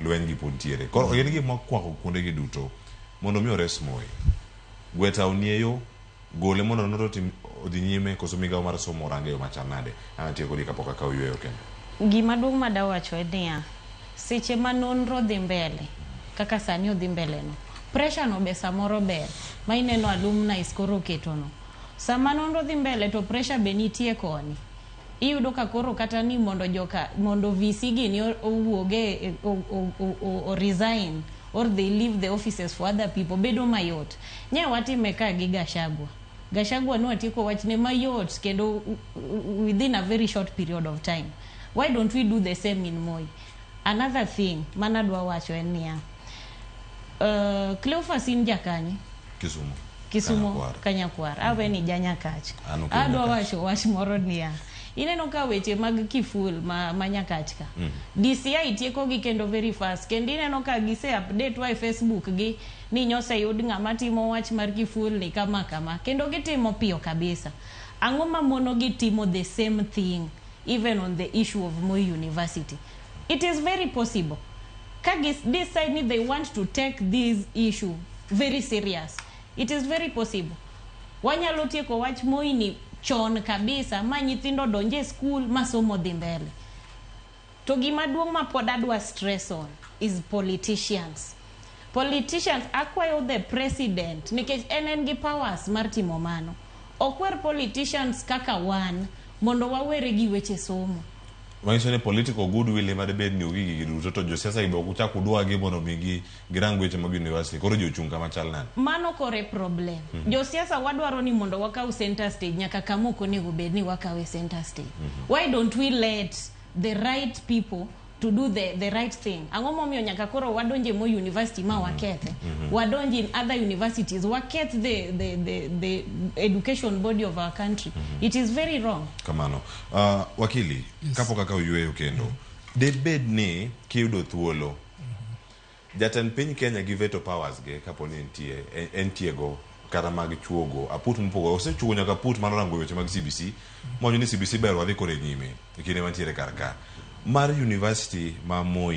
Lweny gi pod ntiere. Koro gin gik mokwako kuonde gi duto mondo mi ores Moi. Gweta onieyo, gole mondo nonro otim odhi nyime koso migawo mar somo orang e yo machal nade? An atiyo kodi kapok akawo yueyo kendo. Gima duong' madawacho en niya, seche ma nonro dhi mbele kaka sani odhi mbele no, pressure no be samoro ber ma ineno alumni koro oketo no. Sama nonro dhi mbele to pressure be nitie koni. Iyudo ka koro kata ni mondo joka mondo VC gini owuoge o resign or they leave the offices for other people bedo mayot. Nye watime ka gi Gachagua. Gachagua nwatieko wachne mayot kendo within a very short period of time. Why don't we do the same in Moi? Another thing manadwa wacho en niya, Cleophas in jakanye? Kisumu. Kisumo. Kanyakwar. Kanyakwar. Awe ni janyakach. An ok Adwa Nyakach. Wacho wach moro niya. Ineno ka weche mag kiful ma Nyakach ka. DCI tieko gi kendo very fast. Kendo ineno ka gise update wa e Facebook gi ni nyoseyud ng'ama timo wach mar kiful ni kama kama. Kendo gitimo piyo kabisa. Ang'o ma mono gi timo the same thing even on the issue of Moi University? It is very possible. Ka decide ni they want to take this issue very serious. It is very possible. Wanyalo tieko wach Moi ni chon kabisa ma nyithindo donje e school ma somo dhi mbele. To gima duong' ma pod adwa stress on is politicians. Politicians, akwayo the president nikech en gi powers mar timo mano. Okwer politicians kaka wan mondo wawere gi weche somo. Manyiso ni political goodwill ema dibed ni onge gigi duto to josiasa gi be ok uchak udwagi mondo mi gi girang weche mag university. Koro ji ochung' kama chal nade? Mano kore problem. Josiasa wadwaro ni mondo wakaw center stage nyaka kama ok onego bed ni wakawe center stage. Why don't we let the right people to do the right thing? Ang'o momiyo nyaka koro wadonje Moi University ma wakethe? Wadonje in other universities, waketh the education body of our country. It is very wrong. Kamano. Wakili, kapok akawo yueyo kendo, debed ni kiyudo thuolo, jatend piny Kenya gi veto powers ge kapo ni entie, entie go kata mag chuogo aput mopogore osechuogo nyaka aput manorango weche mag CBC mowacho ni CBC ber wadhi kode nyime e kinde mantiere kar ka mar university ma Moi.